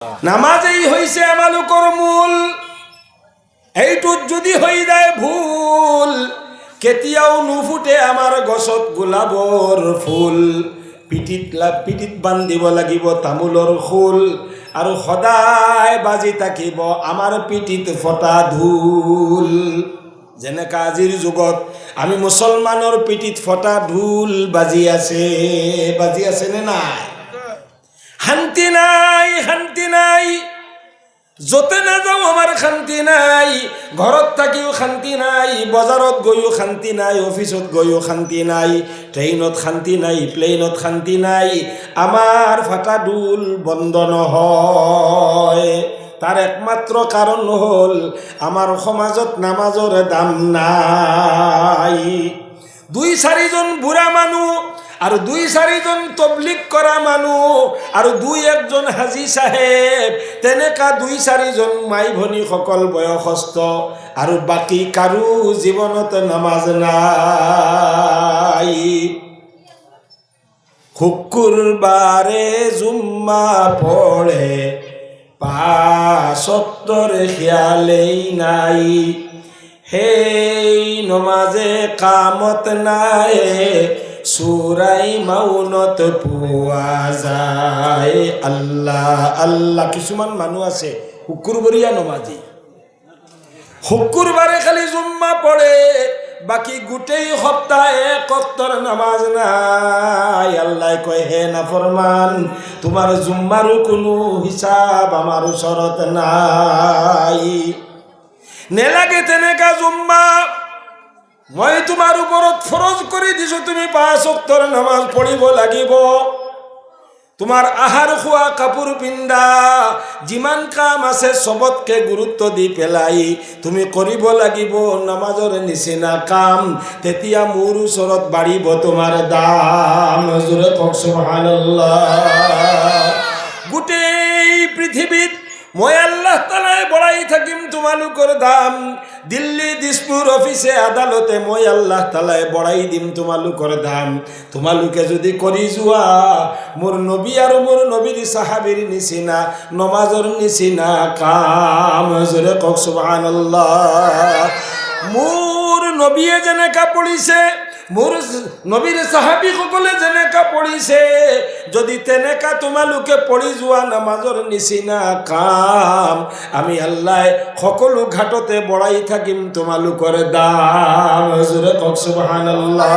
নামাজেই হৈছে আমালোকৰ মূল। এইটোত যদি হৈ যায় ভুল, কেতিয়াও নুফুটে আমাৰ গছত গোলাপৰ ফুল। পিঠিত বান্ধিব লাগিব তামোলৰ ফুল আৰু সদায় বাজি থাকিব আমাৰ পিঠিত ফটা ঢোল। যেনেকা আজিৰ যুগত আমি মুছলমানৰ পিঠিত ফটা ঢোল বাজি আছে, বাজি আছেনে নাই? শান্তি নাই, শান্তি নাই। য'তে নাযাওঁ আমাৰ শান্তি নাই। ঘৰত থাকিও শান্তি নাই, বজাৰত গৈও শান্তি নাই, অফিচত গৈও শান্তি নাই, ট্ৰেইনত শান্তি নাই, প্লেইনত শান্তি নাই। আমাৰ ফাটা ঢোল বন্ধ নহয়। তাৰ একমাত্ৰ কাৰণ হ'ল আমাৰ সমাজত নামাজৰ দাম নাই। দুই চাৰিজন বুঢ়া মানুহ আৰু দুই চাৰিজন তবলিক কৰা মানুহ আৰু দুই একজন হাজী চাহেব, তেনেকা দুই চাৰিজন মাই ভনীসকল বয়সস্থ আৰু বাকী কাৰো জীৱনত নামাজ নাই। শুকুৰবাৰে জুম্মা পঢ়ে, পাঁচক্তৰ খেয়ালেই নাই। সেই নমাজে কামত নাই, সুৰাই মাউনত পোৱা যায়। আল্লাহ আল্লাহ। কিছুমান মানুহ আছে শুকুৰবৰীয়া নমাজী, শুকুৰবাৰে খালি জুম্মা পঢ়ে, বাকী গোটেই সপ্তাহে এক নামাজ নাই। আল্লাহ কয়, হে নাফৰমান, তোমাৰ জুম্মাৰো কোনো হিচাপ আমাৰ ওচৰত নাই। নেলাগে তেনেকা জুম্মা। মই তোমাৰ ওপৰত ফৰজ কৰি দিছো, তুমি পাঁচ অক্তৰ নামাজ পঢ়িব লাগিব। তোমাৰ আহাৰ খোৱা, কাপোৰ পিন্ধা, যিমান কাম আছে, চবতকে গুৰুত্ব দি পেলাই তুমি কৰিব লাগিব নামাজৰ নিচিনা কাম। তেতিয়া মোৰ ওচৰত বাঢ়িব তোমাৰ দাম। জোৰে কওক, সুবহানাল্লাহ। গোটেই পৃথিৱীত মই আল্লাহ তালাই বঢ়াই থাকিম তোমালোকৰ দাম। দিল্লী, দিছপুৰ, অফিচে আদালতে মই আল্লাহ তালাই বঢ়াই দিম তোমালোকৰ দাম, তোমালোকে যদি কৰি যোৱা মোৰ নবী আৰু মোৰ নবীৰ চাহাবীৰ নিচিনা নমাজৰ নিচিনা কাম। জোৰে কওক, সুবহানাল্লাহ। মোৰ নবীয়ে যেনেকা পঢ়িছে, মোৰ নবীৰ চাহাবীসকলে যেনেকা পঢ়িছে, যদি তেনেকা তোমালোকে পঢ়ি যোৱা নামাজৰ নিচিনা কাম, আমি আল্লাহ সকলো ঘাটতে বঢ়াই থাকিম তোমালোকৰ দাম। জোৰে কওক, সুবহানাল্লাহ।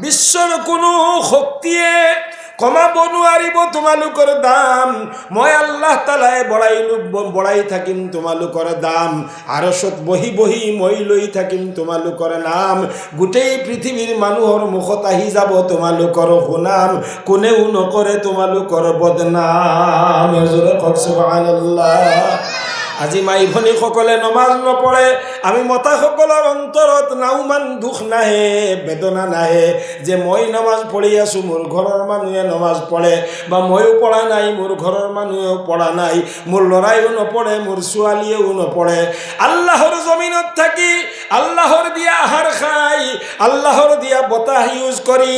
বিশ্বৰ কোনো শক্তিয়ে কমাব নোৱাৰিব তোমালোকৰ দাম। মই আল্লাহ তালাই বঢ়াই থাকিম তোমালোকৰ দাম। আৰচত বহি বহি মই লৈ থাকিম তোমালোকৰ নাম। গোটেই পৃথিৱীৰ মানুহৰ মুখত আহি যাব তোমালোকৰ সুনাম। কোনেও নকৰে তোমালোকৰ বদনাম। জোৰে কওক, সুবহানাল্লাহ। আজি মাই ভনীসকলে নমাজ নপঢ়ে, আমি মতাসকলৰ অন্তৰত নাওমান দুখ নাহে, বেদনা নাহে যে মই নামাজ পঢ়ি আছোঁ, মোৰ ঘৰৰ মানুহে নমাজ পঢ়ে বা ময়ো পঢ়া নাই, মোৰ ঘৰৰ মানুহেও পঢ়া নাই, মোৰ ল'ৰাইও নপঢ়ে, মোৰ ছোৱালীয়েও নপঢ়ে। আল্লাহৰ জমিনত থাকি, আল্লাহৰ দিয়া আহাৰ খাই, আল্লাহৰ দিয়া বতাহ ইউজ কৰি,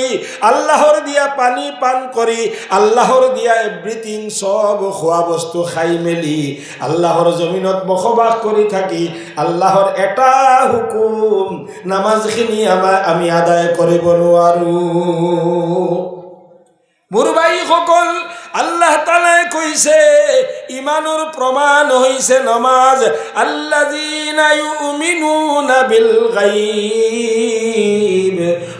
আল্লাহৰ দিয়া পানী পান কৰি, আল্লাহৰ দিয়া এভৰিথিং চব খোৱা বস্তু খাই মেলি, আল্লাহৰ জমিনত বসবাস কৰি থাকি, আল্লাহৰ এটা হুকুম নামাজখিনি আমি আদায় কৰিব নোৱাৰোঁ। মোৰ ভাইসকল, আল্লাহ তালাই কৈছে, ইমানৰ প্ৰমাণ হৈছে নমাজ। الذين يؤمنون بالغيب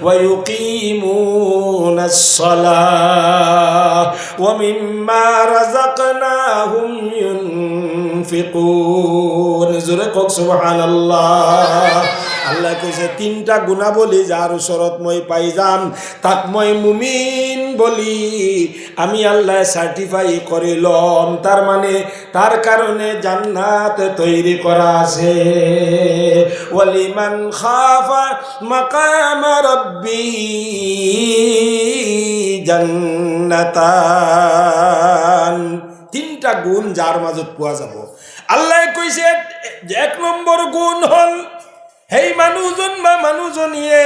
ويقيمون الصلاة ومما رزقناهم ينفقون। জোৰে কওক, সুবহানাল্লাহ। আল্লাহ কৈছে, তিনিটা গুণাবলী যাৰ ওচৰত মই পাই যাম, তাক মই মুমিন বুলি আমি আল্লাহ চাৰ্টিফাই কৰি ল'ম। তাৰ মানে তাৰ কাৰণে জান্নাত তৈৰি কৰা আছে। ولمن خاف مقام ربه جنتان। তিনটা গুণ যাৰ মাজত পোৱা যাব। আল্লাহ কৈছে, এক নম্বৰ গুণ হল সেই মানুহজন বা মানুহজনীয়ে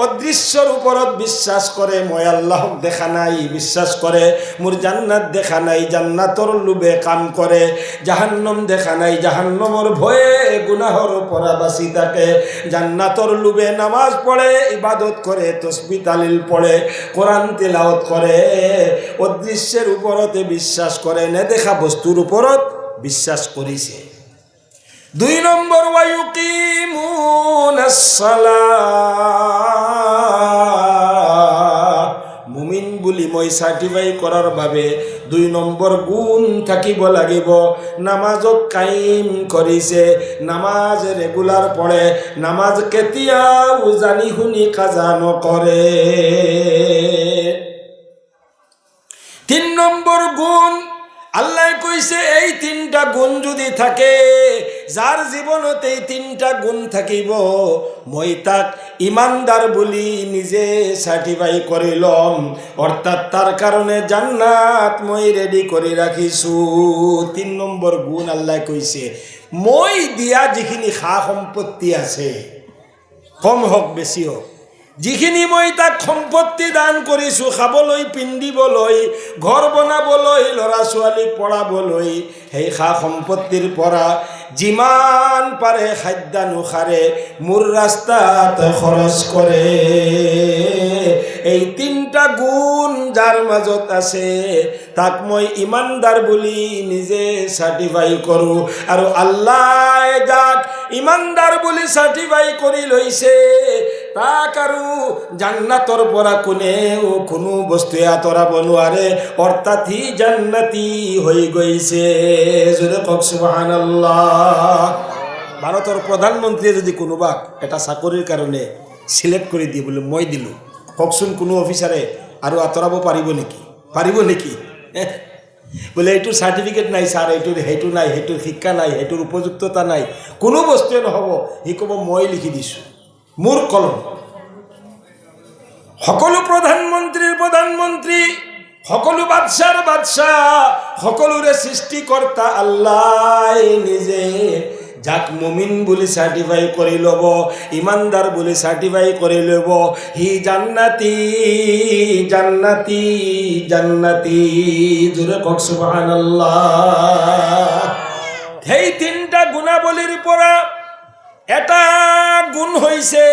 অদৃশ্যৰ ওপৰত বিশ্বাস কৰে। মই আল্লাহক দেখা নাই, বিশ্বাস কৰে। মোৰ জান্নাত দেখা নাই, জান্নাতৰ লোভে কাম কৰে। জাহান্নম দেখা নাই, জাহান্নমৰ ভয়ে গুনাহৰ পৰা বাচি থাকে। জান্নাতৰ লোভে নামাজ পঢ়ে, ইবাদত কৰে, তসবি তালিল পঢ়ে, কোৰআন তেলাওয়াত কৰে। অদৃশ্যেৰ ওপৰতে বিশ্বাস কৰে, নেদেখা বস্তুৰ ওপৰত বিশ্বাস কৰিছে। 2 নম্বৰ, ওয়ায়ুকিমুনাস সালাহ। মুমিন বুলি মই চাৰ্টিফাই কৰাৰ বাবে 2 নম্বৰ গুণ থাকিব লাগিব। নামাজক কায়েম কৰিছে, নামাজ ৰেগুলাৰ পঢ়ে, নামাজ কেতিয়াও জানি শুনি কাজা নকৰে। 3 নম্বৰ গুণ, আল্লাহ কৈছে এই 3টা গুণ যদি থাকে, যাৰ জীৱনত এই 3টা গুণ থাকিব, মই তাক ইমানদাৰ বুলি নিজে চাৰ্টিফাই কৰি ল'ম। অৰ্থাৎ তাৰ কাৰণে জান্নাত মই ৰেডি কৰি ৰাখিছোঁ। 3 নম্বৰ গুণ আল্লাহ কৈছে, মই দিয়া যিখিনি সা সম্পত্তি আছে, কম হওক বেছি হওক, যিখিনি মই তাক সম্পত্তি দান কৰিছোঁ, খাবলৈ, পিন্ধিবলৈ, ঘৰ বনাবলৈ, ল'ৰা ছোৱালীক পঢ়াবলৈ, সেই সা সম্পত্তিৰ পৰা যিমান পাৰে খাদ্যানুসাৰে মোৰ ৰাস্তাত খৰচ কৰে। এই 3টা গুণ যাৰ মাজত আছে, তাক মই ইমানদাৰ বুলি নিজে চাৰ্টিফাই কৰোঁ। আৰু আল্লাহ যাক ইমানদাৰ বুলি চাৰ্টিফাই কৰি লৈছে, তাক আৰু জান্নাতৰ পৰা কোনেও কোনো বস্তুৱে আঁতৰাব নোৱাৰে। অৰ্থাৎ সি জান্নাতি হৈ গৈছে। জোৰে কওক সুবহানাল্লাহ। ভাৰতৰ প্ৰধানমন্ত্ৰীয়ে যদি কোনোবাক এটা চাকৰিৰ কাৰণে চিলেক্ট কৰি দিয়ে, বোলে মই দিলোঁ, কওকচোন কোনো অফিচাৰে আৰু আঁতৰাব পাৰিব নেকি? পাৰিব নেকি? বোলে এইটোৰ চাৰ্টিফিকেট নাই ছাৰ, এইটোৰ সেইটো নাই, সেইটোৰ শিক্ষা নাই, সেইটোৰ উপযুক্ততা নাই, কোনো বস্তুৱে নহ'ব। সি ক'ব মই লিখি দিছোঁ, মোৰ কলম। সকলো প্ৰধানমন্ত্ৰীৰ প্ৰধানমন্ত্ৰী, সকলো বাদশাৰ বাদশাহ, সকলোৰে সৃষ্টিকৰ্তা আল্লাহ নিজে যাক মুমিন বুলি চাৰ্টিফাই কৰি ল'ব, ইমানদাৰ বুলি চাৰ্টিফাই কৰি ল'ব, সি জান্নাতি, জান্নাতি, জান্নাতি। জোৰে কওক সুবহানাল্লাহ। সেই 3টা গুণাবলীৰ পৰা এটা গুণ হৈছে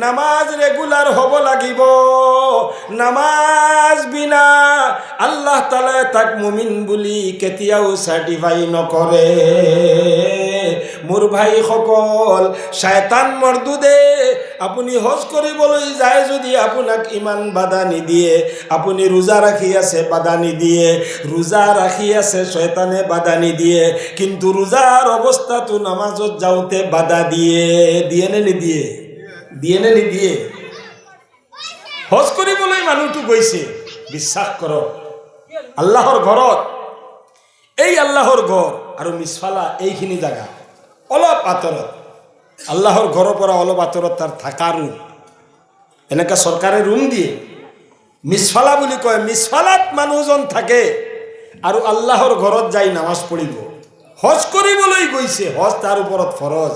নামাজ ৰেগুলাৰ হ'ব লাগিব। নামাজ বিনা আল্লাহ তাআলাই তাক মুমিন বুলি কেতিয়াও চাৰ্টিফাই নকৰে। মোৰ ভাইসকল, শয়তান মৰদুদে আপুনি হজ কৰিবলৈ যায় যদি আপোনাক ইমান বাধা নিদিয়ে, আপুনি ৰোজা ৰাখি আছে বাধা নিদিয়ে, ৰোজা ৰাখি আছে শয়তানে বাধা নিদিয়ে, কিন্তু ৰোজাৰ অৱস্থাটো নামাজত যাওঁতে বাধা দিয়ে। দিয়ে নে নিদিয়ে? দিয়ে নে নিদিয়ে? হজ কৰিবলৈ মানুহটো গৈছে, বিশ্বাস কৰক, আল্লাহৰ ঘৰত, এই আল্লাহৰ ঘৰ আৰু মিছফালা এইখিনি জাগা অলপ আঁতৰত, আল্লাহৰ ঘৰৰ পৰা অলপ আঁতৰত তাৰ থকা ৰুম, এনেকৈ চৰকাৰে ৰুম দিয়ে, মিছফালা বুলি কয়। মিছফালাত মানুহজন থাকে আৰু আল্লাহৰ ঘৰত যাই নামাজ পঢ়িব। হজ কৰিবলৈ গৈছে, হজ তাৰ ওপৰত ফৰজ,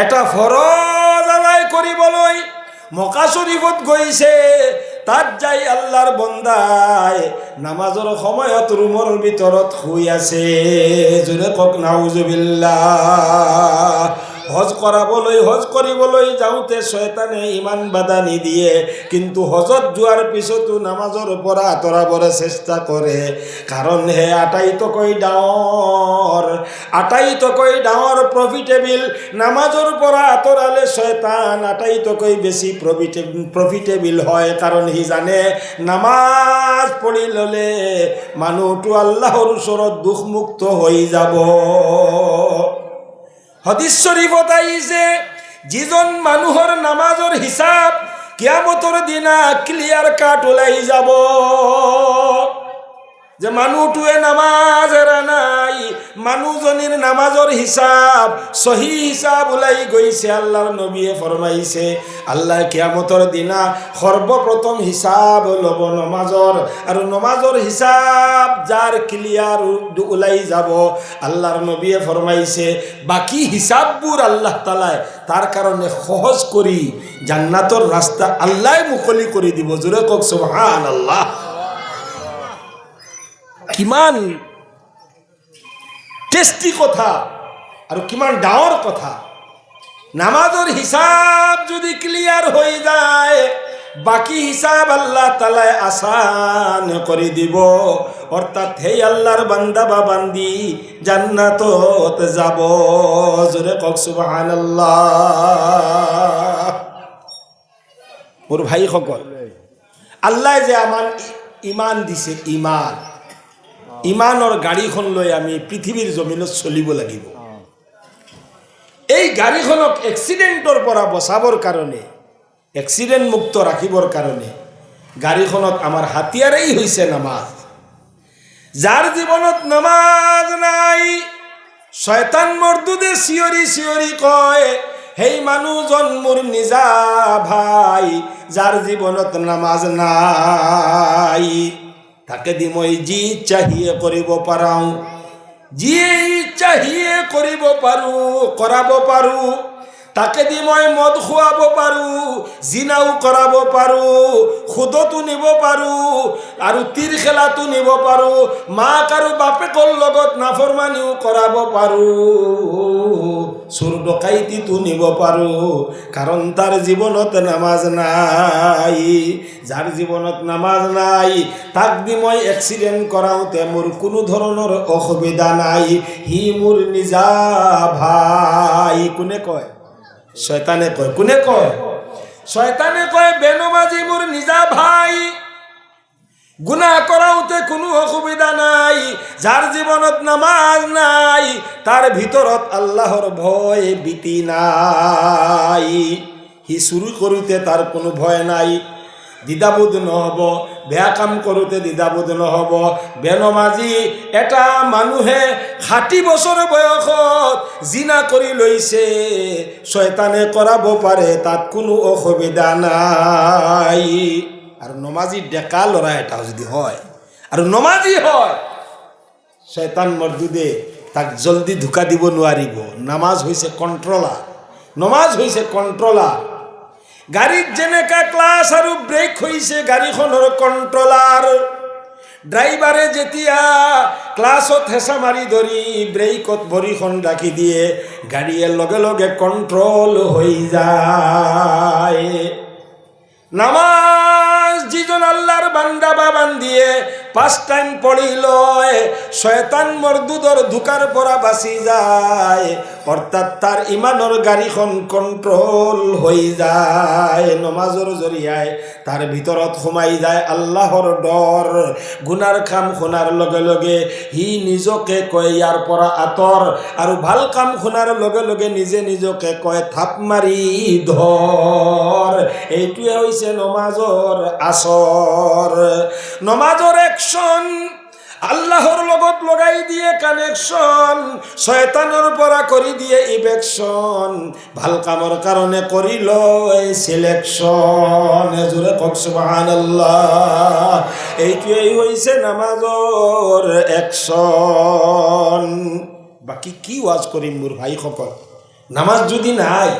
এটা ফৰজ আদায় কৰিবলৈ মকা শ্বৰীফত গৈছে। তাত যাই আল্লাহৰ বন্দাই নামাজৰ সময়ত ৰুমৰ ভিতৰত শুই আছে। জোৰে কওক নাউজুবিল্লাহ। হজ কৰাবলৈ, হজ কৰিবলৈ যাওঁতে শয়তানে ইমান বাধা নিদিয়ে, কিন্তু হজত যোৱাৰ পিছতো নামাজৰ পৰা আঁতৰাবলৈ চেষ্টা কৰে। কাৰণ হে আটাইতকৈ ডাঙৰ, আটাইতকৈ ডাঙৰ প্ৰফিটেবল, নামাজৰ পৰা আঁতৰালে শয়তান আটাইতকৈ বেছি প্ৰফিটেবল হয়। কাৰণ সি জানে নামাজ পঢ়ি ল'লে মানুহটো আল্লাহৰ ওচৰত দুখমুক্ত হৈ যাব। হদিস শৰীফত আহিছে, যিজন মানুহৰ নামাজৰ হিচাপ কিয়ামতৰ দিনা ক্লিয়াৰ কাট ওলাই যাব যে মানুহটোৱে নামাজ এৰা নাই, মানুহজনীৰ নামাজৰ হিচাপ চহী হিচাপ ওলাই গৈছে। আল্লাহৰ নবীয়ে ফৰমাইছে, আল্লাহ কিয়ামতৰ দিনা সৰ্বপ্ৰথম হিচাপ ল'ব নমাজৰ, আৰু নমাজৰ হিচাপ যাৰ ক্লিয়াৰ ওলাই যাব, আল্লাহৰ নবীয়ে ফৰমাইছে, বাকী হিচাপবোৰ আল্লাহ তালাই তাৰ কাৰণে সহজ কৰি জান্নাতৰ ৰাস্তা আল্লাহ মুকলি কৰি দিব। জোৰে কওক সুবহান আল্লাহ। কিমান টেষ্টি কথা আৰু কিমান ডাঙৰ কথা! নামাজৰ হিচাপ যদি ক্লিয়াৰ হৈ যায়, বাকী হিচাপ আল্লাহ তালাই আসান কৰি দিব। অৰ্থাৎ সেই আল্লাহৰ বান্দা বা বান্দি জান্নাতত যাব। জোৰে কওক সুবহান আল্লাহ। মোৰ ভাইসকল, আল্লাহ যে আমাৰ ইমান দিছে, ইমানৰ গাড়ীখন লৈ আমি পৃথিৱীৰ জমিনত চলিব লাগিব। এই গাড়ীখনক এক্সিডেণ্টৰ পৰা বচাবৰ কাৰণে, এক্সিডেণ্ট মুক্ত ৰাখিবৰ কাৰণে গাড়ীখনত আমাৰ হাতিয়াৰেই হৈছে নামাজ। যাৰ জীৱনত নামাজ নাই, শয়তান মৰ্দুদে চিঞৰি চিঞৰি কয়, সেই মানুহজন মোৰ নিজা ভাই। যাৰ জীৱনত নামাজ নাই, তাকে দি মই যি চাহিয়ে কৰিব পাৰাওঁ, যিয়ে চাহিয়ে কৰিব পাৰোঁ, কৰাব পাৰোঁ। তাকে দি মই মদ খুৱাব পাৰোঁ, জিনাও কৰাব পাৰোঁ, সুদতো নিব পাৰোঁ আৰু তীৰ খেলাটো নিব পাৰোঁ, মাক আৰু বাপেকৰ লগত নাফৰমানিও কৰাব পাৰোঁ, চোৰ ডকাইতিটো নিব পাৰোঁ। কাৰণ তাৰ জীৱনত নামাজ নাই। যাৰ জীৱনত নামাজ নাই, তাক দি মই এক্সিডেণ্ট কৰাওঁতে মোৰ কোনো ধৰণৰ অসুবিধা নাই, সি মোৰ নিজা ভাই। কোনে কয়? শয়তানে কয়। কোনে কয়? শয়তানে কয়, বেনমাজি মোৰ নিজা ভাই, গুনাহ কৰাওতে কোনো অসুবিধা নাই। যাৰ জীৱনত নামাজ নাই, তাৰ ভিতৰত আল্লাহৰ ভয় ভীতি নাই। সি চুৰি কৰোঁতে তাৰ কোনো ভয় নাই, দ্বিধাবোধ নহ'ব। বেয়া কাম কৰোঁতে দ্বিধাবোধ নহ'ব। বেনমাজি এটা মানুহে 60 বছৰ বয়সত জিনা কৰি লৈছে, ছয়তানে কৰাব পাৰে, তাত কোনো অসুবিধা নাই। আৰু নমাজী ডেকা ল'ৰা এটা যদি হয় আৰু নমাজী হয়, শয়তান মৰ্দুদে তাক জলদি ধোকা দিব নোৱাৰিব। নামাজ হৈছে কণ্ট্ৰলাৰ, নমাজ হৈছে কণ্ট্ৰলাৰ। গাড়ীত যেনেকা ক্লাছ আৰু ব্ৰেক হৈছে গাড়ীখনৰ কণ্ট্ৰলাৰ, ড্ৰাইভাৰে যেতিয়া ক্লাছত হেঁচা মাৰি ধৰি ব্ৰেকত ভৰিখন ৰাখি দিয়ে, গাড়ীয়ে লগে লগে কণ্ট্ৰল হৈ যায়। নামাজ যিজন আল্লাহৰ বান্দা বা বান্দিয়ে পাঁচ টাইম পঢ়ি লয়, শয়তান মৰ্দুদৰ ধোকাৰ পৰা বাচি যায়। অৰ্থাৎ তাৰ ইমানৰ গাড়ীখন কণ্ট্ৰল হৈ যায়। নমাজৰ জৰিয়াই তাৰ ভিতৰত সোমাই যায় আল্লাহৰ ডৰ। গুনাৰ কাম শুনাৰ লগে লগে সি নিজকে কয়, ইয়াৰ পৰা আঁতৰ। আৰু ভাল কাম শুনাৰ লগে লগে নিজে নিজকে কয়, থাপ মাৰি ধৰ। এইটোৱে হৈছে নমাজৰ আচৰ, নমাজৰ একশ্যন। আল্লাহৰ লগত লগাই দিয়ে কানেকশ্যন, শয়তানৰ পৰা কৰি দিয়ে ইভেকশ্যন, ভাল কামৰ কাৰণে কৰি লয় চিলেকশ্যন। জোৰে কওক সুবহানাল্লাহ। এইটোৱেই হৈছে নামাজৰ একশ্যন। বাকী কি ৱাজ কৰিম মোৰ ভাইসকল? নামাজ যদি নাই,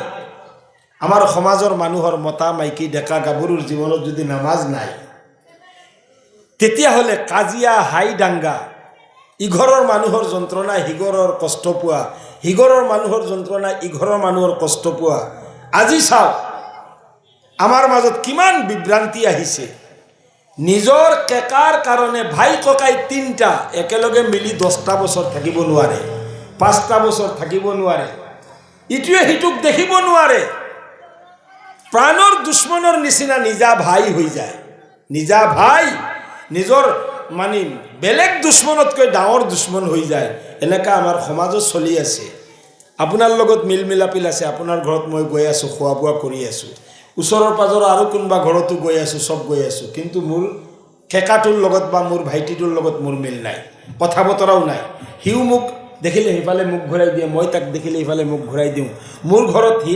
আমাৰ সমাজৰ মানুহৰ মতা মাইকী ডেকা গাভৰুৰ জীৱনত যদি নামাজ নাই, তেতিয়াহ'লে কাজিয়া, হাই দাঙ্গা, ইঘৰৰ মানুহৰ যন্ত্ৰণা সিঘৰৰ কষ্ট পোৱা, সিঘৰৰ মানুহৰ যন্ত্ৰণা ইঘৰৰ মানুহৰ কষ্ট পোৱা। আজি চাওক, আমাৰ মাজত কিমান বিভ্ৰান্তি আহিছে। নিজৰ কেকাৰ কাৰণে ভাই ককাই তিনিটা একেলগে মিলি 10টা বছৰ থাকিব নোৱাৰে, 5টা বছৰ থাকিব নোৱাৰে, ইটোৱে সিটোক দেখিব নোৱাৰে। প্ৰাণৰ দুশ্মনৰ নিচিনা নিজা ভাই হৈ যায়। নিজা ভাই নিজৰ মানে বেলেগ দুশ্মনতকৈ ডাঙৰ দুশ্মন হৈ যায়। এনেকুৱা আমাৰ সমাজত চলি আছে। আপোনাৰ লগত মিল মিলাপিল আছে, আপোনাৰ ঘৰত মই গৈ আছোঁ, খোৱা বোৱা কৰি আছোঁ, ওচৰৰ পাজৰৰ আৰু কোনোবা ঘৰতো গৈ আছোঁ, চব গৈ আছোঁ, কিন্তু মোৰ কেকাটোৰ লগত বা মোৰ ভাইটিটোৰ লগত মোৰ মিল নাই, কথা বতৰাও নাই। সিও মোক দেখিলে সিফালে মুখ ঘূৰাই দিয়ে, মই তাক দেখিলে ইফালে মুখ ঘূৰাই দিওঁ। মোৰ ঘৰত সি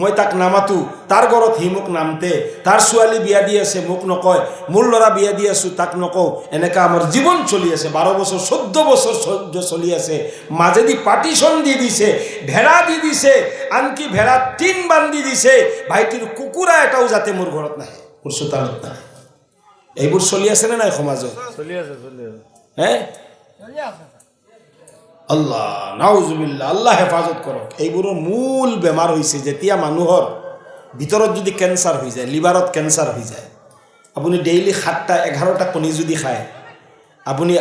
মই তাক নামাতো, তাৰ ঘৰত সি মোক নামতে। তাৰ ছোৱালী বিয়া দি আছে, মোক নকয়। মোৰ ল'ৰা বিয়া দি আছোঁ, তাক নকওঁ। এনেকা আমাৰ জীৱন চলি আছে, 12 বছৰ, 14 বছৰ চলি আছে। মাজেদি পাৰ্টিশ্যন দি দিছে, ভেড়া দি দিছে, আনকি ভেড়াত টিন বান্ধি দিছে, ভাইটিৰ কুকুৰা এটাও যাতে মোৰ ঘৰত নাহে, মোৰ চোতালত নাহে। এইবোৰ চলি আছেনে নাই সমাজত? চলি আছে, চলি আছে। হে আল্লাহ, নাউজুবিল্লাহ, আল্লাহ হেফাজত কৰক। এইবোৰৰ মূল বেমাৰ হৈছে, যেতিয়া মানুহৰ ভিতৰত যদি কেঞ্চাৰ হৈ যায়, লিভাৰত কেঞ্চাৰ হৈ যায়, আপুনি ডেইলি 7টা 11টা কণী যদি খায়, আপুনি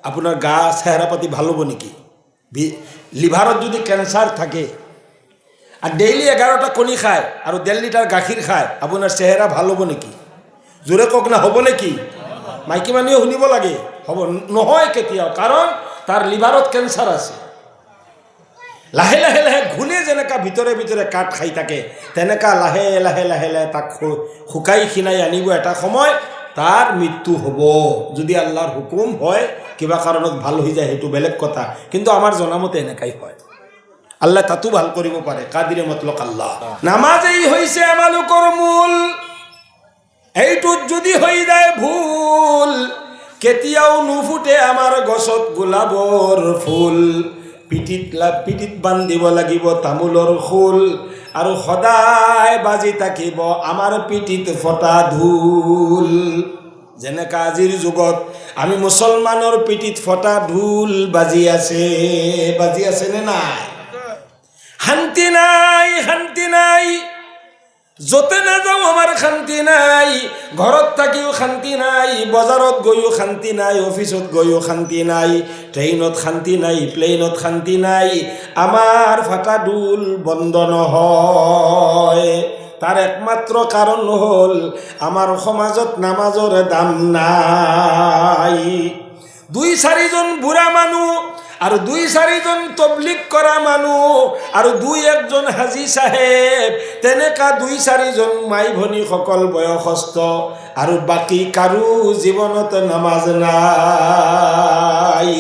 আপোনাৰ গা চেহেৰা পাতি ভাল হ'ব নেকি? লিভাৰত যদি কেঞ্চাৰ থাকে আৰু ডেইলি 11টা কণী খায় আৰু 1.5 লিটাৰ গাখীৰ খায়, আপোনাৰ চেহেৰা ভাল হ'ব নেকি? জোৰে কওক না, হ'ব নেকি? মাইকী মানুহে শুনিব লাগে। হ'ব নহয় কেতিয়াও, কাৰণ তাৰ লিভাৰত কেঞ্চাৰ আছে। লাহে লাহে লাহে ঘূণে যেনেকা ভিতৰে ভিতৰে কাট খাই থাকে, তেনেকা লাহে লাহে লাহে লাহে তাক শুকাই ক্ষীণাই আনিব। এটা সময় তাৰ মৃত্যু হ'ব, যদি আল্লাহৰ হুকুম হয়। কিবা কাৰণত ভাল হৈ যায়, সেইটো বেলেগ কথা। কিন্তু আমাৰ জনামতে এনেকাই হয়। আল্লাহ তাতো ভাল কৰিব পাৰে, কাদিৰে মতলক আল্লাহ। নামাজেই হৈছে আমালোকৰ মূল। এইটোত যদি হৈ যায় ভুল, কেতিয়াও নুফুটে আমাৰ গছত গোলাপৰ ফুল। পিঠিত বান্ধিব লাগিব তামোলৰ ফুল আৰু সদায় বাজি থাকিব আমাৰ পিঠিত ফটা ঢোল। যেনেকা আজিৰ যুগত আমি মুছলমানৰ পিঠিত ফটা ঢোল বাজি আছে, বাজি আছে নে নাই? শান্তি নাই, শান্তি নাই। য'তে নাযাওঁ আমাৰ শান্তি নাই। ঘৰত থাকিও শান্তি নাই, বজাৰত গৈও শান্তি নাই, অফিচত গৈও শান্তি নাই, ট্ৰেইনত শান্তি নাই, প্লেইনত শান্তি নাই। আমাৰ ফাটা ঢোল বন্ধ নহয়। তাৰ একমাত্ৰ কাৰণ হ'ল আমাৰ সমাজত নামাজৰ দাম নাই। দুই চাৰিজন বুঢ়া মানুহ আৰু দুই চাৰিজন তবলিক কৰা মানুহ আৰু দুই একজন হাজী চাহেব, তেনেকা দুই চাৰিজন মাই ভনীসকল বয়সস্থ আৰু বাকী কাৰো জীৱনত নামাজ নাই।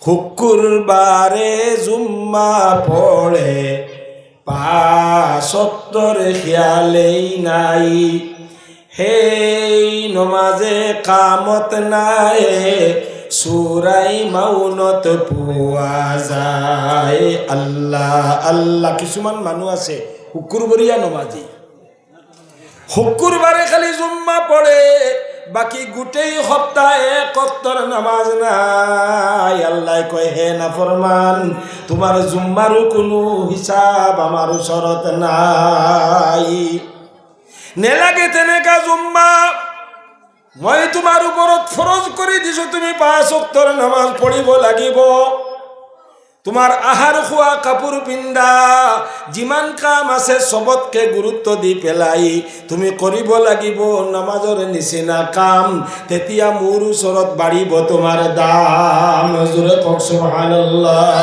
শুকুৰবাৰে জুম্মা পঢ়ে, পাঁচক্তৰ খেয়ালেই নাই। সেই নমাজে কামত নাই, সুৰাই মাউনত পোৱা যায়। আল্লাহ আল্লাহ। কিছুমান মানুহ আছে শুকুৰবৰীয়া নমাজী, শুকুৰবাৰে খালি জুম্মা পঢ়ে, বাকী গোটেই সপ্তাহে এক নামাজ নাই। আল্লাহ কয়, হে নাফৰমান, তোমাৰ জুম্মাৰো কোনো হিচাপ আমাৰ ওচৰত নাই। নেলাগে তেনেকা জুম্মা। মই তোমাৰ ওপৰত ফৰজ কৰি দিছো, তুমি পাঁচ অক্তৰ নামাজ পঢ়িব লাগিব। তোমাৰ আহাৰ খোৱা, কাপোৰ পিন্ধা, যিমান কাম আছে, চবতকে গুৰুত্ব দি পেলাই তুমি কৰিব লাগিব নামাজৰ নিচিনা কাম। তেতিয়া মোৰ ওচৰত বাঢ়িব তোমাৰ দাম। জোৰে কওক সুবহানাল্লাহ।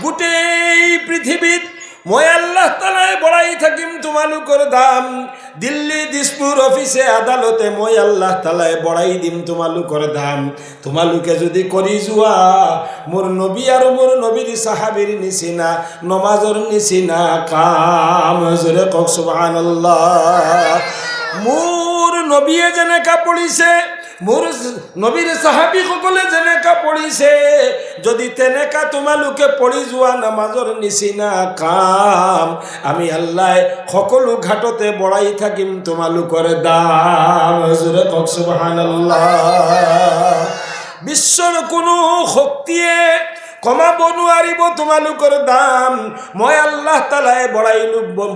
গোটেই পৃথিৱীত মই আল্লাহ তালাই বঢ়াই থাকিম তোমালোকৰ দাম। দিল্লী, দিছপুৰ, অফিচে আদালতে মই আল্লাহ তালাই বঢ়াই দিম তোমালোকৰ দাম, তোমালোকে যদি কৰি যোৱা মোৰ নবী আৰু মোৰ নবীৰ চাহাবীৰ নিচিনা নমাজৰ নিচিনা কাম। জোৰে কওক সুবহানাল্লাহ। মোৰ নবীয়ে যেনেকা পঢ়িছে, মোৰ নবীৰ চাহাবীসকলে যেনেকা পঢ়িছে, যদি তেনেকা তোমালোকে পঢ়ি যোৱা নামাজৰ নিচিনা কাম, আমি আল্লাহ সকলো ঘাটতে বঢ়াই থাকিম তোমালোকৰ দাম। জোৰে কওক সুবহানাল্লাহ। বিশ্বৰ কোনো শক্তিয়ে কমাব নোৱাৰিব তোমালোকৰ দাম। মই আল্লাহ তালাই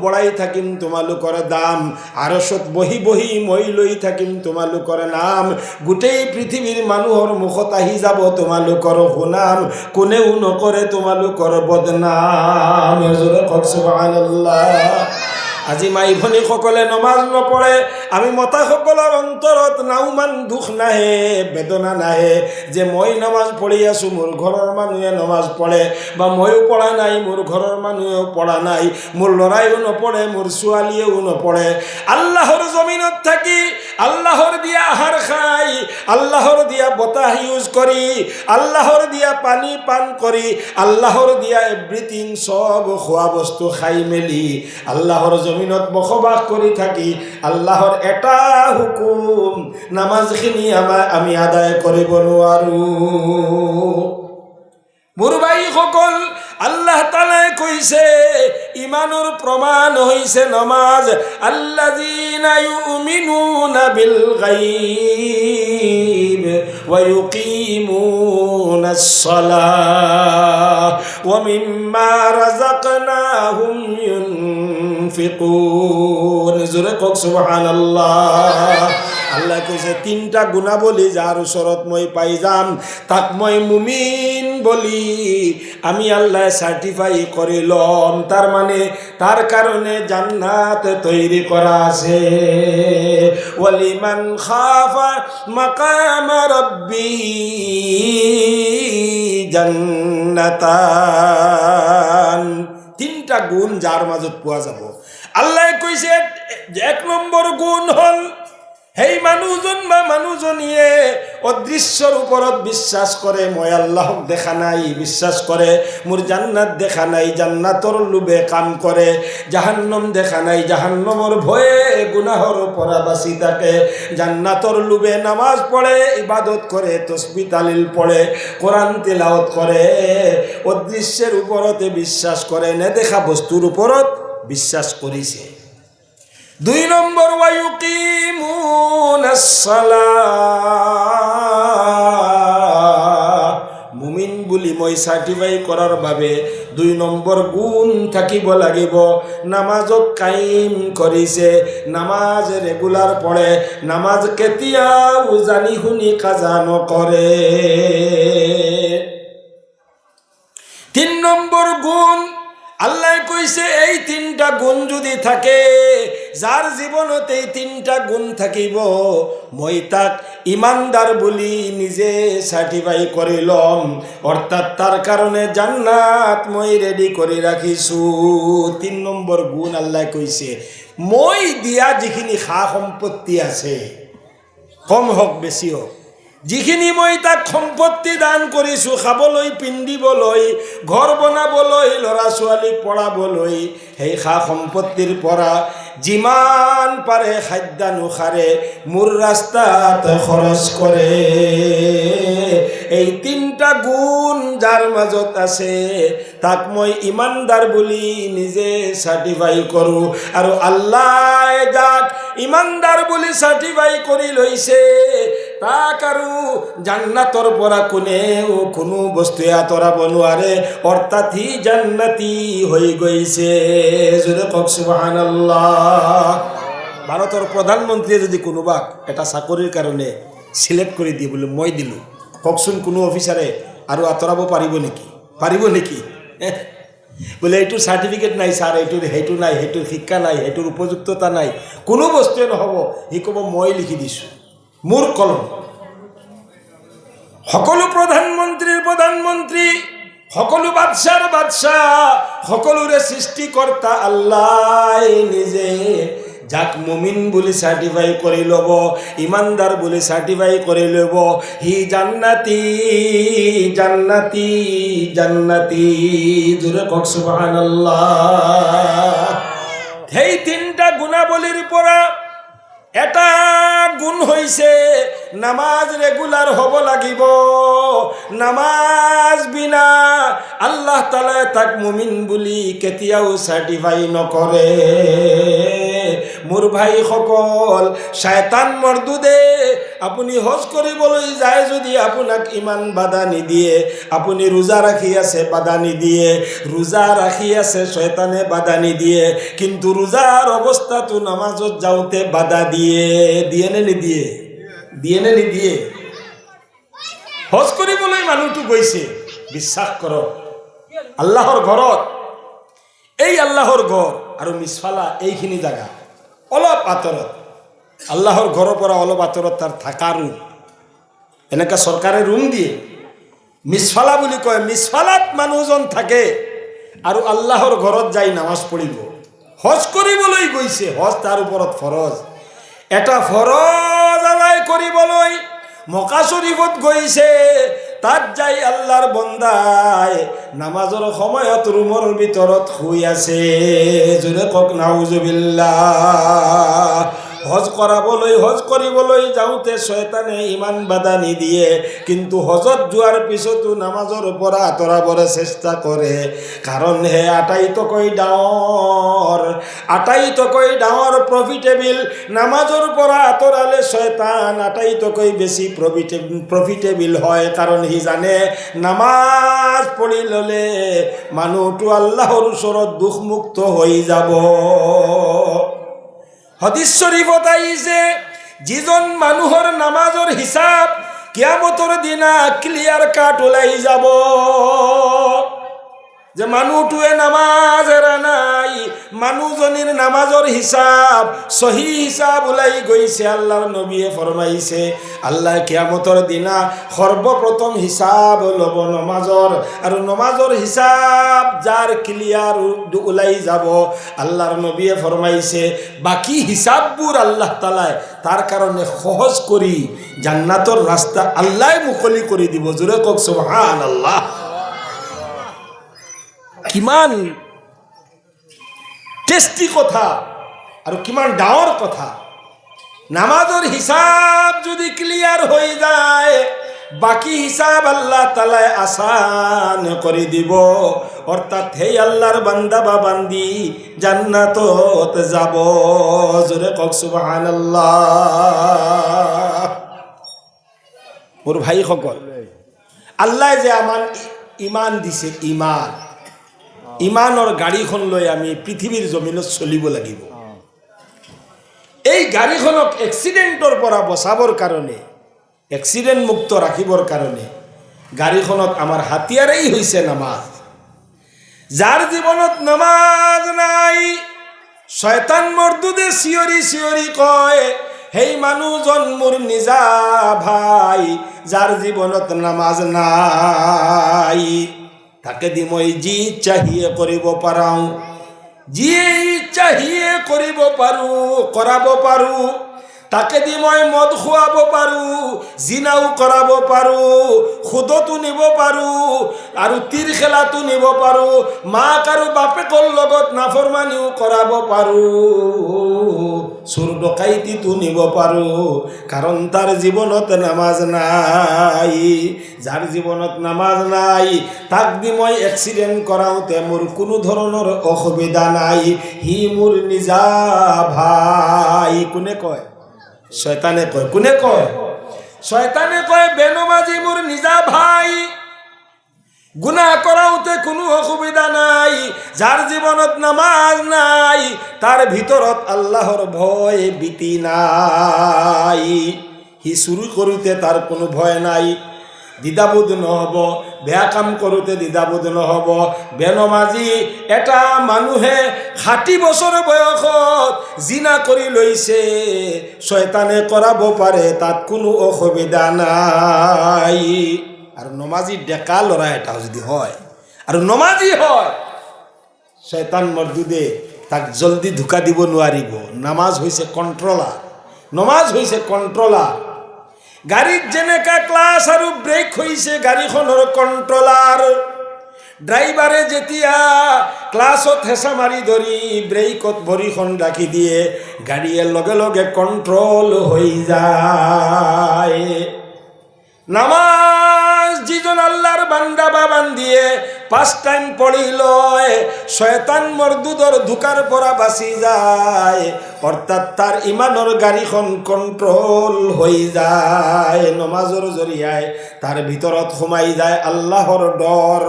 বঢ়াই থাকিম তোমালোকৰ দাম। আৰচত বহি বহি মই লৈ থাকিম তোমালোকৰ নাম। গোটেই পৃথিৱীৰ মানুহৰ মুখত আহি যাব তোমালোকৰ সুনাম, কোনেও নকৰে তোমালোকৰ বদনাম। জোৰে কওক সুবহানাল্লাহ। আজি মাই ভনীসকলে নমাজ নপঢ়ে। আমি মতাসকলৰ অন্তৰত নাওমান দুখ নাহে, বেদনা নাহে যে মই নামাজ পঢ়ি আছোঁ, মোৰ ঘৰৰ মানুহে নমাজ পঢ়ে, বা ময়ো পঢ়া নাই, মোৰ ঘৰৰ মানুহেও পঢ়া নাই, মোৰ ল'ৰাইও নপঢ়ে, মোৰ ছোৱালীয়েও নপঢ়ে। আল্লাহৰ জমিনত থাকি, আল্লাহৰ দিয়া আহাৰ খাই, আল্লাহৰ দিয়া বতাহ ইউজ কৰি, আল্লাহৰ দিয়া পানী পান কৰি, আল্লাহৰ দিয়া এভৰিথিং চব খোৱা বস্তু খাই মেলি, আল্লাহৰ জমিনত বসবাস কৰি থাকি, আল্লাহৰ এটা হুকুম নামাজখিনি আমি আদায় কৰিব নোৱাৰোঁ। মোৰ ভাইসকল, আল্লাহ তালাই কৈছে, ইমানৰ প্ৰমাণ হৈছে নমাজ। الذين يؤمنون بالغيب ويقيمون الصلاة ومما رزقناهم ينفقون। জোৰে কওক সুবহান আল্লাহ। আল্লাহ কৈছে, তিনিটা গুণাবলী যাৰ ওচৰত মই পাই যাম, তাক মই মুমিন বুলি আমি আল্লাহ চাৰ্টিফাই কৰি ল'ম। তাৰ মানে তাৰ কাৰণে জান্নাত তৈৰি কৰা আছে। ولمن خاف مقام ربه جنتان। তিনটা গুণ যাৰ মাজত পোৱা যাব, আল্লাহ কৈছে, এক নম্বৰ গুণ হ'ল সেই মানুহজন বা মানুহজনীয়ে অদৃশ্যৰ ওপৰত বিশ্বাস কৰে। মই আল্লাহক দেখা নাই, বিশ্বাস কৰে। মোৰ জান্নাত দেখা নাই, জান্নাতৰ লোভে কাম কৰে। জাহান্নম দেখা নাই, জাহান্নমৰ ভয়ে গুনাহৰ পৰা বাচি থাকে। জান্নাতৰ লোভে নামাজ পঢ়ে, ইবাদত কৰে, তসবি তালিল পঢ়ে, কোৰআন তিলাওয়াত কৰে। অদৃশ্যেৰ ওপৰতে বিশ্বাস কৰে, নেদেখা বস্তুৰ ওপৰত বিশ্বাস কৰিছে। দুই নম্বৰ, ويقيمون الصلاة। মুমিন বুলি মই চাৰ্টিফাই কৰাৰ বাবে দুই নম্বৰ গুণ থাকিব লাগিব, নামাজক কায়েম কৰিছে, নামাজ ৰেগুলাৰ পঢ়ে, নামাজ কেতিয়াও জানি শুনি কাজা নকৰে। তিন নম্বৰ গুণ, আল্লাহ কইছে, এই তিনটা গুণ যদি থাকে, যাৰ জীৱনত এই তিনটা গুণ থাকিব, মই তাক ইমানদাৰ বুলি নিজে চাৰ্টিফাই কৰি ল'ম। অৰ্থাৎ তাৰ কাৰণে জান্নাত মই ৰেডি কৰি ৰাখিছোঁ। তিন নম্বৰ গুণ, আল্লাহ কৈছে, মই দিয়া যিখিনি সা সম্পত্তি আছে, কম হওক বেছি হওক, যিখিনি মই তাক সম্পত্তি দান কৰিছোঁ, খাবলৈ, পিন্ধিবলৈ, ঘৰ বনাবলৈ, ল'ৰা ছোৱালীক পঢ়াবলৈ, সেই সা সম্পত্তিৰ পৰা যিমান পাৰে খাদ্যানুসাৰে মোৰ ৰাস্তাত খৰচ কৰে। এই তিনিটা গুণ যাৰ মাজত আছে, তাক মই ইমানদাৰ বুলি নিজে চাৰ্টিফাই কৰোঁ। আৰু আল্লাহ যাক ইমানদাৰ বুলি চাৰ্টিফাই কৰি লৈছে, তাক আৰু জান্নাতৰ পৰা কোনেও কোনো বস্তুৱে আঁতৰাব নোৱাৰে। অৰ্থাৎ সি জান্নাতি হৈ গৈছে। জোৰে কওক সুবহানাল্লাহ। ভাৰতৰ প্ৰধানমন্ত্ৰীয়ে যদি কোনোবাক এটা চাকৰিৰ কাৰণে চিলেক্ট কৰি দিয়ে, বোলে মই দিলোঁ, কওকচোন, কোনো অফিচাৰে আৰু আঁতৰাব পাৰিব নেকি? পাৰিব নেকি? বোলে এইটোৰ চাৰ্টিফিকেট নাই ছাৰ, এইটোৰ সেইটো নাই, সেইটোৰ শিক্ষা নাই, সেইটোৰ উপযুক্ততা নাই, কোনো বস্তুৱে নহ'ব। সি ক'ব, মই লিখি দিছোঁ, মোৰ কলম। সকলো প্ৰধানমন্ত্ৰীৰ প্ৰধানমন্ত্ৰী, সকলো বাদশাৰ বাদশাহ, সকলোৰে সৃষ্টিকৰ্তা আল্লাহ নিজে যাক মুমিন বুলি চাৰ্টিফাই কৰি ল'ব, ইমানদাৰ বুলি চাৰ্টিফাই কৰি ল'ব, সি জান্নাতি, জান্নাতি, জান্নাতি। জোৰে কওক সুবহানাল্লাহ। সেই তিনিটা গুণাবলীৰ পৰা এটা গুণ হৈছে নামাজ ৰেগুলাৰ হ'ব লাগিব। নামাজ বিনা আল্লাহ তালাই তাক মুমিন বুলি কেতিয়াও চাৰ্টিফাই নকৰে। মোৰ ভাইসকল, শায়তান মৰদুদে আপুনি হজ কৰিবলৈ যায় যদি আপোনাক ইমান বাধা নিদিয়ে। আপুনি ৰোজা ৰাখি আছে, বাধা নিদিয়ে। ৰোজা ৰাখি আছে, শয়তানে বাধা নিদিয়ে। কিন্তু ৰোজাৰ অৱস্থাটো নামাজত যাওঁতে বাধা দিয়ে। দিয়ে নে নিদিয়ে? দিয়ে নে নিদিয়ে? হজ কৰিবলৈ মানুহটো গৈছে, বিশ্বাস কৰক, আল্লাহৰ ঘৰত, এই আল্লাহৰ ঘৰ। আৰু মিছফালা এইখিনি জাগা অলপ আঁতৰত, আল্লাহৰ ঘৰৰ পৰা অলপ আঁতৰত তাৰ থকা ৰুম। এনেকুৱা চৰকাৰে ৰুম দিয়ে, মিছফালা বুলি কয়। মিছফালাত মানুহজন থাকে আৰু আল্লাহৰ ঘৰত যাই নামাজ পঢ়িব। হজ কৰিবলৈ গৈছে, হজ তাৰ ওপৰত ফৰজ। এটা ফৰজ আদায় কৰিবলৈ মকা শ্বৰীফত গৈছে। তাত যাই আল্লাহৰ বন্দাই নামাজৰ সময়ত ৰুমৰ ভিতৰত শুই আছে। জোৰে কওক, নাউজুবিল্লাহ। হজ কৰাবলৈ, হজ কৰিবলৈ যাওঁতে ছয়তানে ইমান বাধা নিদিয়ে, কিন্তু হজত যোৱাৰ পিছতো নামাজৰ পৰা আঁতৰাবলৈ চেষ্টা কৰে। কাৰণ হে আটাইতকৈ ডাঙৰ প্ৰফিটেবল। নামাজৰ পৰা আঁতৰালে ছয়তান আটাইতকৈ বেছি প্ৰফিটেবল হয়। কাৰণ সি জানে, নামাজ পঢ়ি ল'লে মানুহটো আল্লাহৰ ওচৰত দুখমুক্ত হৈ যাব। হদিস শৰীফত আহিছে, যিজন মানুহৰ নামাজৰ হিচাপ কিয়ামতৰ দিনা ক্লিয়াৰ কাট ওলাই যাব যে মানুহটোৱে নামাজ এৰা নাই, মানুহজনীৰ নামাজৰ হিচাপ, চহী হিচাপ ওলাই গৈছে। আল্লাহৰ নবীয়ে ফৰমাইছে, আল্লাহ কিয়ামতৰ দিনা সৰ্বপ্ৰথম হিচাপ ল'ব নমাজৰ। আৰু নমাজৰ হিচাপ যাৰ ক্লিয়াৰ ওলাই যাব, আল্লাহৰ নবীয়ে ফৰমাইছে, বাকী হিচাপবোৰ আল্লাহ তালাই তাৰ কাৰণে সহজ কৰি জান্নাতৰ ৰাস্তা আল্লাহ মুকলি কৰি দিব। জোৰে কওক, সুবহান আল্লাহ। কিমান টেষ্টি কথা আৰু কিমান ডাঙৰ কথা! নামাজৰ হিচাপ যদি ক্লিয়াৰ হৈ যায়, বাকী হিচাপ আল্লাহ তালাই আসান কৰি দিব। অৰ্থাৎ সেই আল্লাহৰ বান্দা বা বান্দি জান্নাতত যাব। জোৰে কওক, সুবহান আল্লাহ। মোৰ ভাইসকল, আল্লাহ যে আমাৰ ইমান দিছে, ইমানৰ গাড়ীখন লৈ আমি পৃথিৱীৰ জমিনত চলিব লাগিব। এই গাড়ীখনক এক্সিডেণ্টৰ পৰা বচাবৰ কাৰণে, এক্সিডেণ্ট মুক্ত ৰাখিবৰ কাৰণে গাড়ীখনত আমাৰ হাতিয়াৰেই হৈছে নামাজ। যাৰ জীৱনত নামাজ নাই, শয়তান মৰ্দুদে চিঞৰি চিঞৰি কয়, সেই মানুহজন মোৰ নিজা ভাই। যাৰ জীৱনত নামাজ নাই, তাকে দি মই যি চাহিয়ে কৰিব পাৰাওঁ, যিয়ে চাহিয়ে কৰিব পাৰোঁ, কৰাব পাৰোঁ। তাকে দি মই মদ খুৱাব পাৰোঁ, জিনাও কৰাব পাৰোঁ, সুদতো নিব পাৰোঁ আৰু তীৰ খেলাটো নিব পাৰোঁ, মাক আৰু বাপেকৰ লগত নাফৰমানিও কৰাব পাৰোঁ, চোৰ ডকাইতিটো নিব পাৰোঁ। কাৰণ তাৰ জীৱনত নামাজ নাই। যাৰ জীৱনত নামাজ নাই, তাক দি মই এক্সিডেণ্ট কৰাওঁতে মোৰ কোনো ধৰণৰ অসুবিধা নাই। সি মোৰ নিজা ভাই। কোনে কয়? শয়তানে কয়। কোনে কয়? শয়তানে কয়, বেনমাজি মোৰ নিজা ভাই, গুনাহ কৰাওঁতে কোনো অসুবিধা নাই। যাৰ জীৱনত নামাজ নাই, তাৰ ভিতৰত আল্লাহৰ ভয় ভীতি নাই। সি চুৰি কৰোঁতে তাৰ কোনো ভয় নাই, দ্বিধাবোধ নহ'ব। বেয়া কাম কৰোঁতে দ্বিধাবোধ নহ'ব। বেনমাজি এটা মানুহে 60 বছৰ বয়সত জিনা কৰি লৈছে, ছয়তানে কৰাব পাৰে, তাত কোনো অসুবিধা নাই। আৰু নমাজী ডেকা ল'ৰা এটা যদি হয় আৰু নমাজী হয়, শয়তান মৰ্দুদে তাক জলদি ধোকা দিব নোৱাৰিব। নামাজ হৈছে কণ্ট্ৰলাৰ। নমাজ হৈছে কণ্ট্ৰলাৰ। গাড়ীত যেনেকা ক্লাছ আৰু ব্ৰেক হৈছে গাড়ীখনৰ কণ্ট্ৰলাৰ, ড্ৰাইভাৰে যেতিয়া ক্লাছত হেঁচা মাৰি ধৰি ব্ৰেকত ভৰিখন ৰাখি দিয়ে, গাড়ীয়ে লগে লগে কণ্ট্ৰল হৈ যায়। নামাজ যিজন আল্লাহৰ বান্দা বা বান্দিয়ে পাঁচ টাইম পঢ়ি লয়, শয়তান মৰ্দুদৰ ধোকাৰ পৰা বাচি যায়। অৰ্থাৎ তাৰ ইমানৰ গাড়ীখন কণ্ট্ৰল হৈ যায়। নমাজৰ জৰিয়াই তাৰ ভিতৰত সোমাই যায় আল্লাহৰ ডৰ।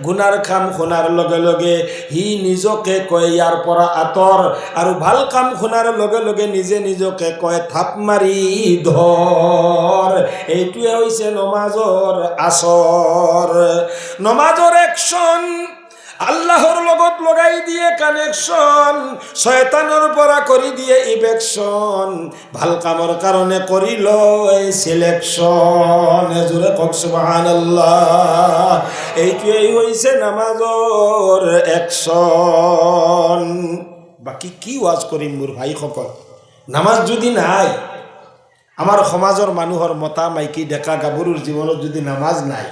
গুনাৰ কাম শুনাৰ লগে লগে সি নিজকে কয়, ইয়াৰ পৰা আঁতৰ। আৰু ভাল কাম শুনাৰ লগে লগে নিজে নিজকে কয়, থাপ মাৰি ধৰ। এইটোৱে হৈছে নমাজৰ আচৰ, নমাজৰ একশ্যন। আল্লাহৰ লগত লগাই দিয়ে কানেকশ্যন, শয়তানৰ পৰা কৰি দিয়ে ইভেকশ্যন, ভাল কামৰ কাৰণে কৰি লয় চিলেকশ্যন। জোৰে কওক সুবহানাল্লাহ। এইটোৱেই হৈছে নামাজৰ একশ্যন। বাকী কি ৱাজ কৰিম মোৰ ভাইসকল? নামাজ যদি নাই, আমাৰ সমাজৰ মানুহৰ মতা মাইকী ডেকা গাভৰুৰ জীৱনত যদি নামাজ নাই,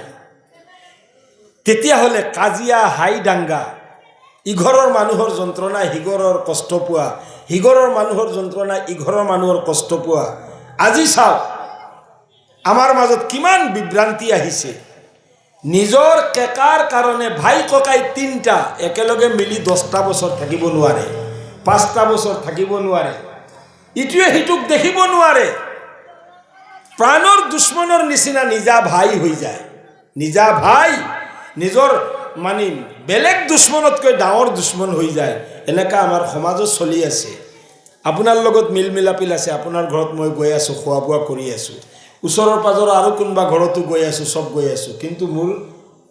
তেতিয়াহ'লে কাজিয়া, হাই দাঙ্গা, ইঘৰৰ মানুহৰ যন্ত্ৰণা সিঘৰৰ কষ্ট পোৱা, সিঘৰৰ মানুহৰ যন্ত্ৰণা ইঘৰৰ মানুহৰ কষ্ট পোৱা। আজি চাওক, আমাৰ মাজত কিমান বিভ্ৰান্তি আহিছে। নিজৰ কেকাৰ কাৰণে ভাই ককাই তিনিটা একেলগে মিলি 10টা বছৰ থাকিব নোৱাৰে, 5টা বছৰ থাকিব নোৱাৰে, ইটোৱে সিটোক দেখিব নোৱাৰে। প্ৰাণৰ দুশ্মনৰ নিচিনা নিজা ভাই হৈ যায়। নিজা ভাই নিজৰ মানে বেলেগ দুশ্মনতকৈ ডাঙৰ দুশ্মন হৈ যায়। এনেকা আমাৰ সমাজত চলি আছে। আপোনাৰ লগত মিল মিলাপিল আছে, আপোনাৰ ঘৰত মই গৈ আছোঁ, খোৱা বোৱা কৰি আছোঁ, ওচৰৰ পাজৰৰ আৰু কোনোবা ঘৰতো গৈ আছোঁ, চব গৈ আছোঁ, কিন্তু মোৰ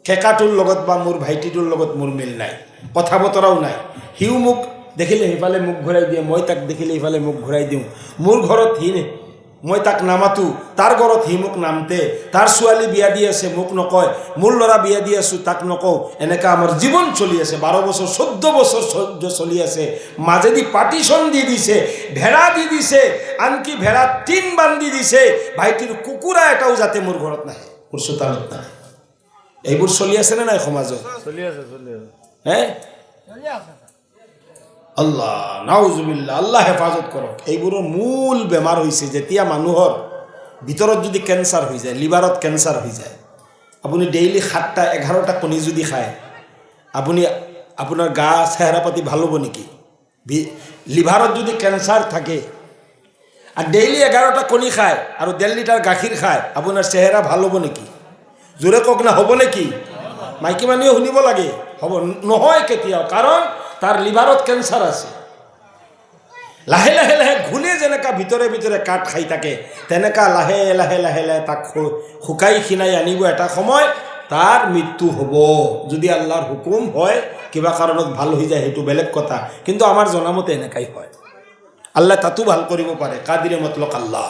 কেকাটোৰ লগত বা মোৰ ভাইটিটোৰ লগত মোৰ মিল নাই, কথা বতৰাও নাই। সিও মোক দেখিলে সিফালে মুখ ঘূৰাই দিয়ে, মই তাক দেখিলে ইফালে মুখ ঘূৰাই দিওঁ। মোৰ ঘৰত সি, মই তাক নামাতো, তাৰ ঘৰত সি মোক নামতে। তাৰ ছোৱালী বিয়া দি আছে, মোক নকয়। মোৰ ল'ৰা বিয়া দি আছোঁ, তাক নকওঁ। এনেকা আমাৰ জীৱন চলি আছে, 12 বছৰ, 14 বছৰ সহ্য চলি আছে। মাজেদি পাৰ্টিশ্যন দি দিছে, ভেড়া দি দিছে, আনকি ভেড়া টিন বান্ধি দিছে, ভাইটিৰ কুকুৰা এটাও যাতে মোৰ ঘৰত নাহে, মোৰ চোতালত নাহে। এইবোৰ চলি আছেনে নাই সমাজত? চলি আছে, চলি আছে। হে আল্লাহ, নাউজুবিল্লাহ, আল্লাহ হেফাজত কৰক। এইবোৰৰ মূল বেমাৰ হৈছে যেতিয়া মানুহৰ ভিতৰত যদি কেঞ্চাৰ হৈ যায়, লিভাৰত কেঞ্চাৰ হৈ যায়। আপুনি ডেইলি 7টা 11টা কণী যদি খায়, আপুনি আপোনাৰ গা চেহেৰা পাতি ভাল হ'ব নেকি? লিভাৰত যদি কেঞ্চাৰ থাকে আৰু ডেইলি 11টা কণী খায় আৰু 1.5 লিটাৰ গাখীৰ খায়, আপোনাৰ চেহেৰা ভাল হ'ব নেকি? জোৰে কওক না, হ'ব নেকি? মাইকী মানুহে শুনিব লাগে। হ'ব নহয় কেতিয়াও, কাৰণ তাৰ লিভাৰত কেঞ্চাৰ আছে। লাহে লাহে লাহে ঘূলে যেনেকা ভিতৰে ভিতৰে কাট খাই থাকে, তেনেকা লাহে লাহে লাহে লাহে তাক শুকাই ক্ষীণাই আনিব। এটা সময় তাৰ মৃত্যু হ'ব, যদি আল্লাহৰ হুকুম হয়। কিবা কাৰণত ভাল হৈ যায়, সেইটো বেলেগ কথা, কিন্তু আমাৰ জনামতে এনেকাই হয়। আল্লাহ তাতো ভাল কৰিব পাৰে, কাদিৰে মতলক আল্লাহ।